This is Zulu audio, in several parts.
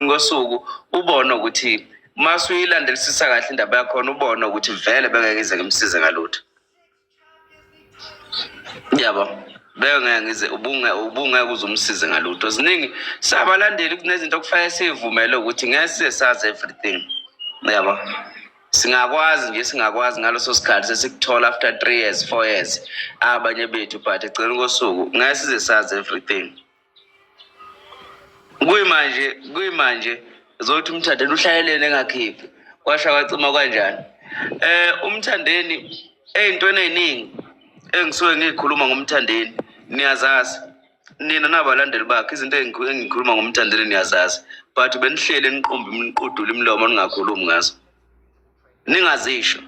Kosuku ubone ukuthi mase uyilandelisisa kahle indaba yakhona, ubone ukuthi vele bengeke ize ngimsize ngalutho. Yabo, bengeke ngize ubungeke uze umsize ngalutho. Ziningi sabalandeli, kunezinto okufanele siyivumele ukuthi ngeke size sazi everything. Yabo, singakwazi nje, singakwazi ngaleso sikhathi sesikuthola after 3 years, 4 years abanye bethu, but egcineni kosuku ngeke size sazi everything. Kuyimanje zokuthi uMthandeni uhlaleleni engakhiphi, kwasha kwacima kanjani. UMthandeni ey'ntweni ey'ningi engisuke ngiyikhuluma ngoMthandeni niyazazi nina nabalandeli bakhe, izinto engikhuluma ngoMthandeni niyazazi, but benihlele niqumbe niqudule imilomo ningakhulumi ngazo, ningazisho.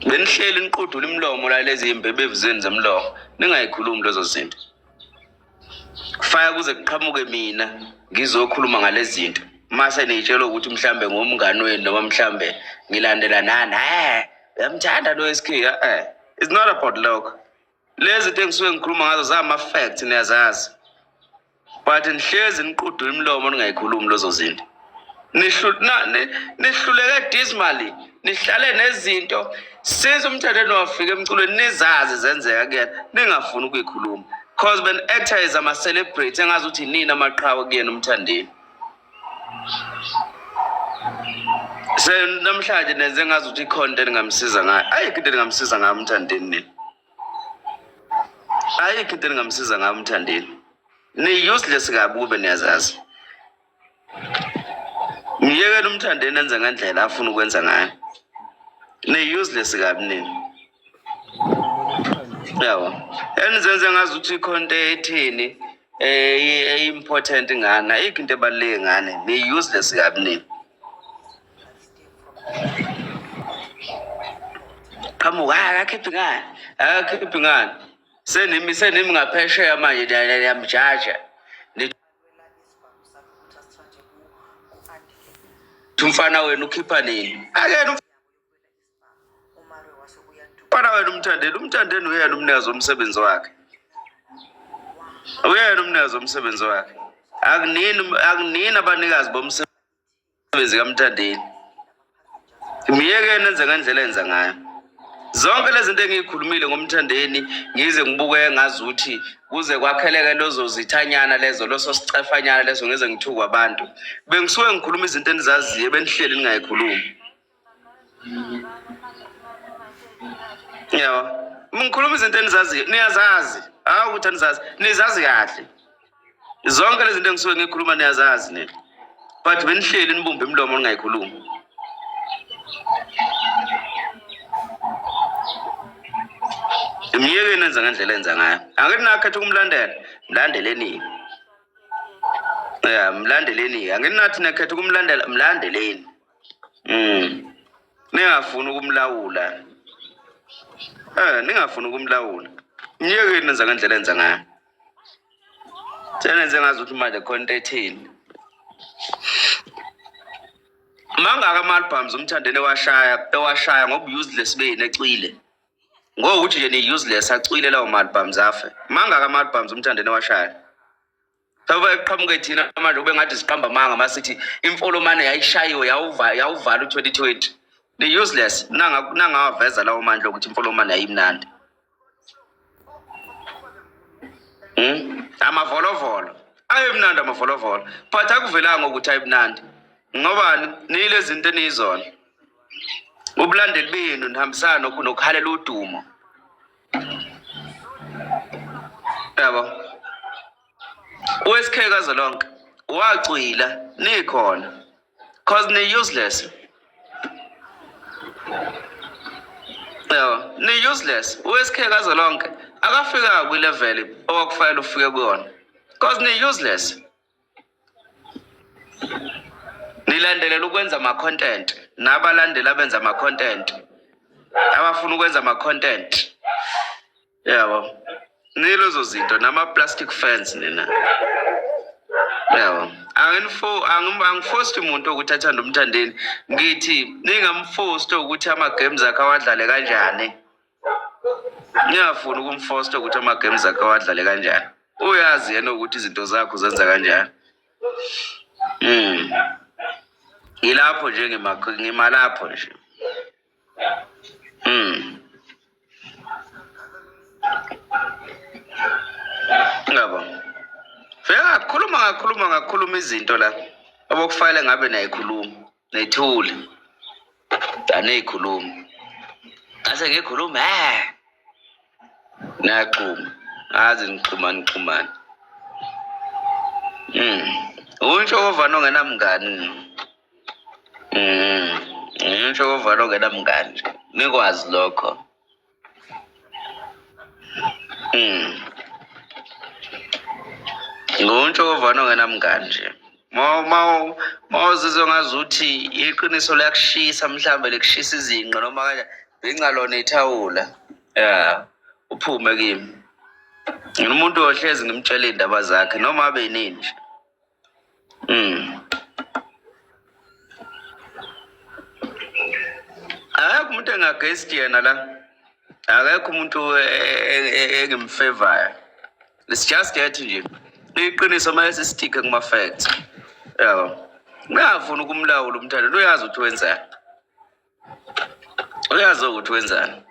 Benihleli niqudula imilomo la, lezi y'mbebevu zenu zemlomo, ningayikhulumi lezo zinto. Kufaka kuze kuqhamuke mina ngizokhuluma ngalezi zinto, mase niyitshelwa ukuthi mhlambe ngumngani wenu noma mhlambe ngilandela nani. Uyamthanda lo SK. It's not about lokho. Lezi zinto engisuke ngikhuluma ngazo zama-facts, niyazazi, but nihlezi niqudula imilomo ningayikhulumi lezo zinto. Nihluleke dismally, nihlale nezinto since uMthandeni wafika emculweni, nizazi zenzeka kuyena, ningafuni ukuyikhuluma cause ben-actor as ama-celebrity engazi ukuthi nini amaqhawe kuyena uMthandeni. Se namhlanje nenze ngazi ukuthi ikhona into eningamsiza ngayo. Ayikho into eningamsiza ngayo uMthandeni nini, ayikho into eningamsiza ngayo uMthandeni. Ni-useless kabi kube niyazazi. Myekele uMthandeni enze ngendlela afuna ukwenza ngayo. Ni-useless kabi nini, yabo, enizenze ngazi ukuthi ikhona into ethini e-important ngani. Ayikho into ebaluleke ngani, ni-useless kabi nini. Qhamuka, akakhiphi ngani, akakhiphi ngani. Senimi ngaphesheya manje niyamjaja, nithi umfana wenu ukhipha nini? Akena umfana wenu uMthandeni. UMthandeni uyena umnikazi womsebenzi wakhe, uyena umnikazi womsebenzi wakhe. Akunini abanikazi bomsebenzi kaMthandeni. Myekeni enze ngendlela enza ngayo. Zonke lezi zinto engiyikhulumile ngoMthandeni, ngize ngibuke ngazuthi kuze kwakheleke lezo zithanyana lezo, leso sicefanyana leso, ngize ngithukwe abantu. Bengisuke ngikhuluma izinto enizaziyo, benihleli ningayikhulumi. Yabo, ngikhuluma izinto enizaziyo, niyazazi. Hawu ukuthi anizazi, nizazi kahle. Zonke lezi zinto engisuke ngikhuluma niyazazi nina, but benihleli nibumbe imilomo ningayikhulumi. Myekeni enze ngendlela enza ngayo. Angithi nakhetha ukumlandela, mlandeleni. Ya, mlandeleni. Angithi nathi nakhetha ukumlandela, mlandeleni. Ningafuni ukumlawula. Ningafuni ukumlawula. Myekeni enza ngendlela enza ngayo. Senenze ngazi ukuthi manje khona into ethini. Mangaka ama-albums uMthandeni ewashaya ngoba useless beyini ecwile. Ngokuthi nje ni useless, acwile lawo ma-albums afe. Mangaka ama-albums uMthandeni ewashaya. Sabe eqhamuke thina manje ube ngathi siqamba amanga masithi imfolomane yayishayiwe yawuvala u-2020. Ni useless nangawaveza lawo mandla ukuthi imfolomane yayimnandi. Amavolovolo ayemnandi, amavolovolo, but akuvelanga ukuthi ayemnandi ngobani. Nile zinto eniyizona, ubulandeli benu nihambisana nokuhalela udumo, yabo. USK kazolonke wacwila nikhona cause ni useless, yabo, ni useless. USK kazolonke akafika kwi-level owakufanele ufike kuyona cause ni useless. Nilandelela ukwenza ama-content nabalandeli abenza ama-content, abafuna ukwenza ama-content, yabo. Nilezo zinto nama-plastic fans nina, yabo. Angifosti umuntu ukuthi athande uMthandeni. Ngithi ningamfosti ukuthi ama-games akhe awadlale kanjani. Ningafuni ukumfosta ukuthi ama-games akhe awadlale kanjani. Uyazi yena ukuthi izinto zakho zenza kanjani. Mm. Ngilapho nje ngima lapho nje. Mm. Ngiyabonga. Fika ngakhuluma ngakhuluma ngakhuluma izinto la. Obokufanele ngabe nayikhuluma. Nayithule. Aniyikhuluma. Ngase ngikhuluma eh. Naxhuma. Ngazi nixhuma nixhumana. Mm. Untshokovana ongenamngani. Mm. Untshokovana ongenamngani. Nikwazi lokho. Mm. Nguntshokovana ongenamngani nje. Mawuzizwa ngazuthi iqiniso liyakushisa mhlawumbe likushisa izinqe noma kanje bhinca lona ithawula. Ya, uphume kimi. Nginumuntu ohlezi ngimtshela iy'ndaba zakhe noma abe yinini nje. Mm. Akekho umuntu engagesti yena la. Akekho umuntu engimfevayo. It's just that nje. Iqiniso uma sisitike kuma facts. Yabo. Ngiyafuna ukumlawula umthando. Uyazi ukuthi wenzani. Uyazi ukuthi wenzani.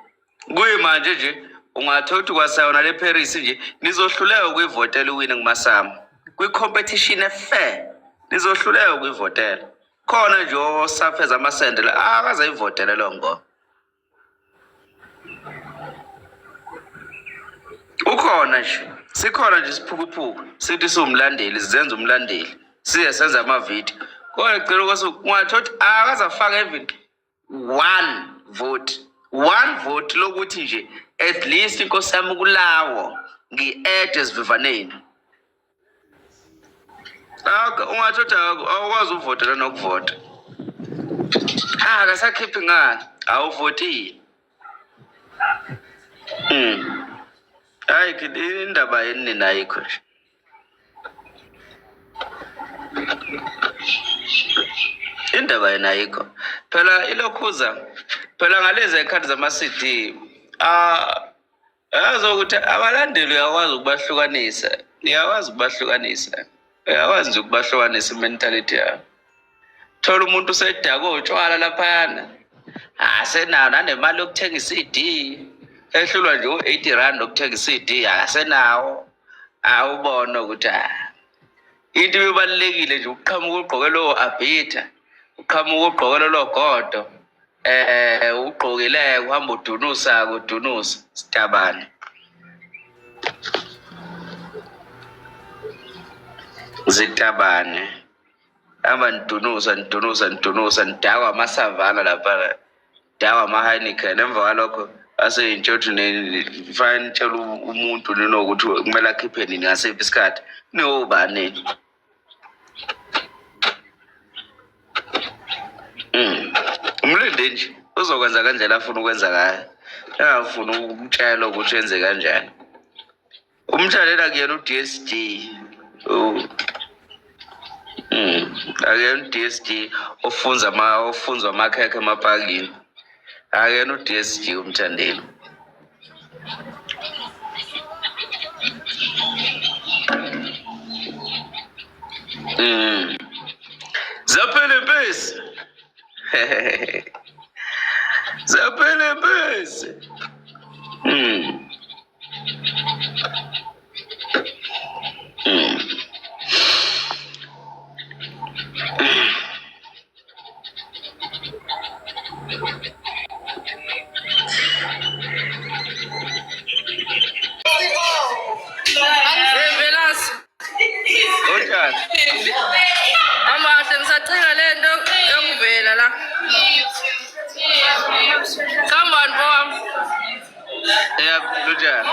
Kuyimanje nje ungathola ukuthi kwasayona le Paris nje nizohluleka ukuyivotela uwine kumasama. Kwi-competition e-fair nizohluleka ukuyivotela. Khona nje osafeza amasende la akaze ayivotele lo ngoma. Ukhona nje sikhona nje isiphukuphuku sithi siwumlandeli sizenza umlandeli size senze amavidiyo kodwa gcina kwasuku ungathola ukuthi akaze afake even one vote one vote lokuthi nje at least inkosi yami kulawo ngi-add esivivaneni. Ungathi uthi awukwazi ukuvotela nokuvota. Ha akasakhiphi ngani? Awuvotile. Mm. Hayi indaba yenina ayikho nje. Indaba yena ayikho. Phela ilokhuza phela ngalezi ekhathi zama-CD ah Yazi ukuthi abalandeli uyakwazi ukubahlukanisa, uyakwazi ukubahlukanisa, uyakwazi nje ukubahlukanisa i-mentality yabo. Thola umuntu usedakwe utshwala laphayana, asenayo nanemali yokuthenga i-CD, ehlulwa nje u-eighty rand okuthenga i-CD, akasenawo. Awubone ukuthi ah, into ibibalulekile nje ukuqhamuka ugqoke lowo abhitha, uqhamuka ugqoke lolo godo. Eh ugqokile uhamba udunusa kudunusa sitabane. Zitabane. Hamba nidunusa nidunusa nidunusa nidakwa amasavana lapha. Dakwa ama-Heineken emva kwalokho aseyintshothi fanele nitshele umuntu ninokuthi kumele akhiphe nini ngasiphi isikhathi. Niwobani? Mm. Umlinde nje uzokwenza ngendlela afuna ukwenza ngayo. Engafuni ukumtshela ukuthi enze kanjani. Umtshalela kuyena u-DSD. Oh. Mm. Akuyena u-DSD ofunza ama ofunzwa amakhekhe emapakini. Akuyena u-DSD umthandeli. Mm. Zaphela impisi. Zaphela impisi. Mm. Mm. Velasi. Kunjani? Amahle ngisacinga le nto yokuvela la. Sambani bowami. Eyaphila unjani?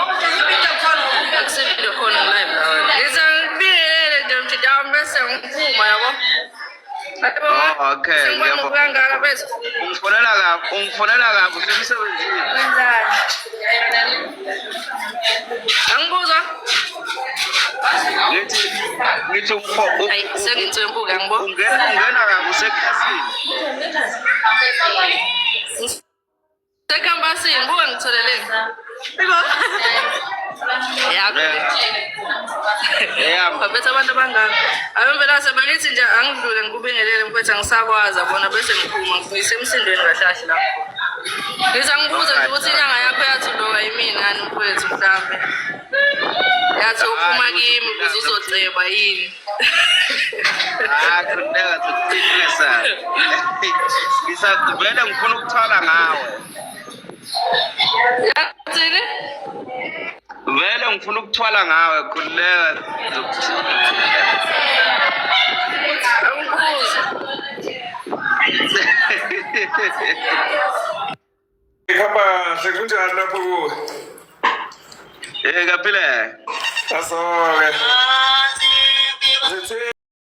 Akusivile khona live la wena. Ngize ngikubingelele nje mtshidi wami bese ngiphuma yabo. Oh, okay, Sengibona ngiyabonga. kangaka bese. Ungifonela kabi, ungifonela kabi usemsebenzini. Wenzani? Angikuzwa? Ngithi ngithi Ayi senginswempuke angibo. ungena ungena kabi useklasini. Sekampasini buka ngitholeleni. Yakho le. Eyami. Baphethe abantu abangaka. Abempela sebengithi nje angidlule ngikubingelele mfethu angisakwazi yabona bese ngiphuma ngisemsindweni kahle kahle la. Ngithi angibuze nje ukuthi inyanga yakho yathi loka yimina yani mfethu mhlambe. Yathi uphuma kimi ukuze uzoceba yini. Ah, khululeka zokuqinisa. Ngisavele ngifuna ukuthwala ngawe. Yathini? Vele ngifuna ukuthwala ngawe, khululeka zokuthini. Angikubuze. Ihamba kahle kunjani lapho kuwe? Eh, kaphile. Asoke.